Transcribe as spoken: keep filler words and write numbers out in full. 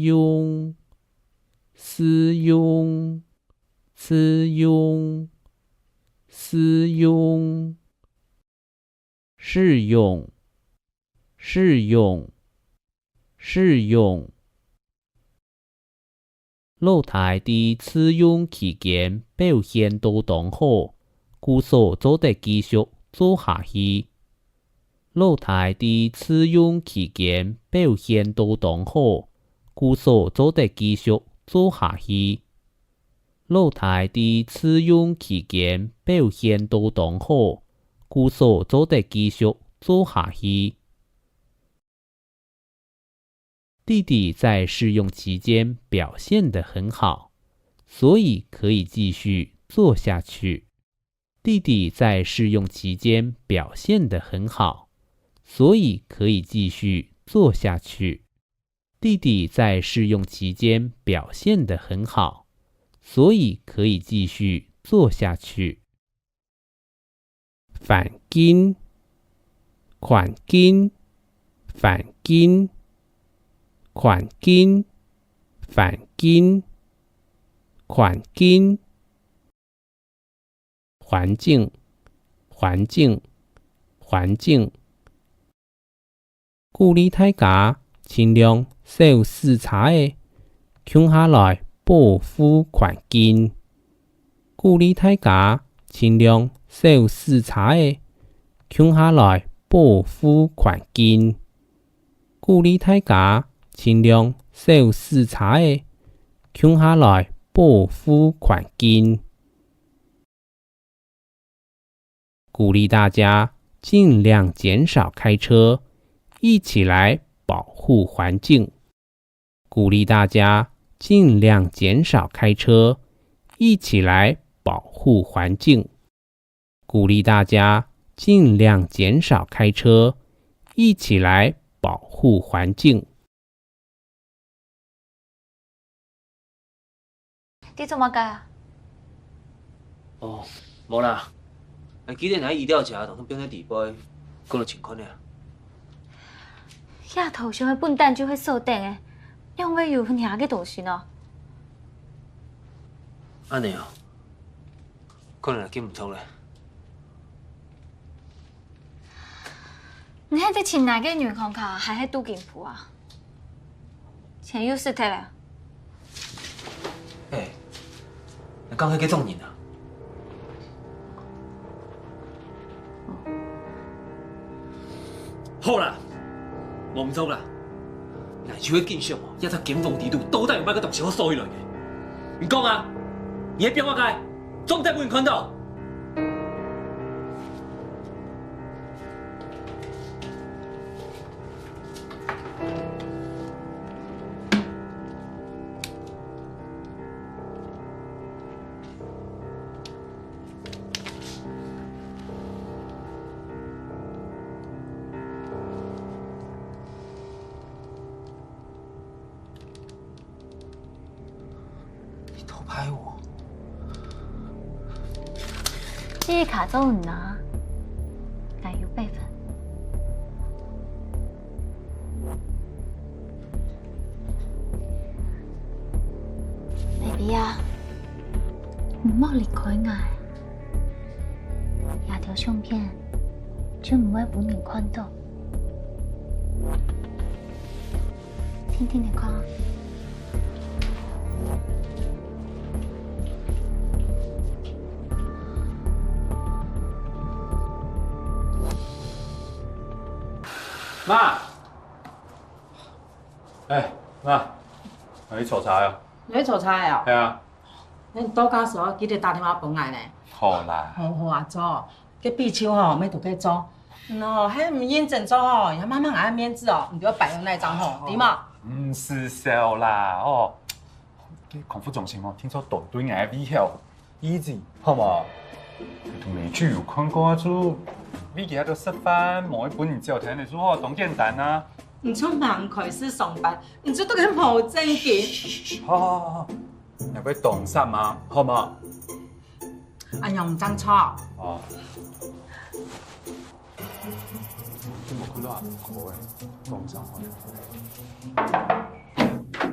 用，试用，试用，试用。 試用，試用，試用。老弟在試用期間表現到當好，故所做得繼續做下去。老弟在試用期間表現到當好，故所做得繼續做下去。 老弟在試用期間表現到當好，故所做得繼續做下去。弟弟在試用期間表現得很好，所以可以繼續做下去。弟弟在試用期间表现得很好，所以可以继续做下去。弟弟在试用期间表现得很好，所以可以继续做下去。環境，环境，环境，环境，环境，环境。 環境，环境，環境。鼓勵大家盡量少駛車仔，共下來保護環境。鼓勵大家盡量少駛車仔，共下來保護環境。 鼓勵大家盡量少駛車仔，共下來保護環境。鼓勵大家盡量減少開車，一起來保護環境。鼓勵大家盡量減少開車，一起來保護環境。 鼓勵大家盡量減少開車，一起來保護環境。你做麼个啊？哦，無啦。哎，既然來醫療車，當然放在底背，講了情況了。遐頭先个笨蛋就會鎖等个，仰會有若个東西呢？恁呢哦。 可能係緊毋著咧。你係在尋哪个女康卡，還係杜金普啊？錢又使忒了。哎，你講係該種人啊？好啦，無毋著啦。𠊎就會緊想哦，這隻金鳳底肚到底有麼个東西好鎖起來个？你講啊，你係放麼个？ 做毋得分人看著。你偷拍我？記憶卡做毋拿，𠊎有備份。Baby啊，你莫離開𠊎，這條相片就毋會分人看著。 定定仔看。媽！哎，媽，你坐車啊？你坐車啊？係啊。你到該時候記得打電話分𠊎呢。好啦。好好啊，做。 該比賽吼，愛同佢做。喏，還毋認真做吼，也抹抹𠊎个面子哦，你就愛擺到那張吼，對嗎？毋使愁啦，哦。該康復中心哦，聽說都對𠊎个胃口，easy，好無？同美劇有看過啊，就為佢在該食飯，無愛分人走忒个時候，當簡單啊。你就吂開始上班，你就對佢無正經。好好好好，你會當煞嘛，好無？ 恁樣毋正著。哦。你無看著啊？好誒，講啥話？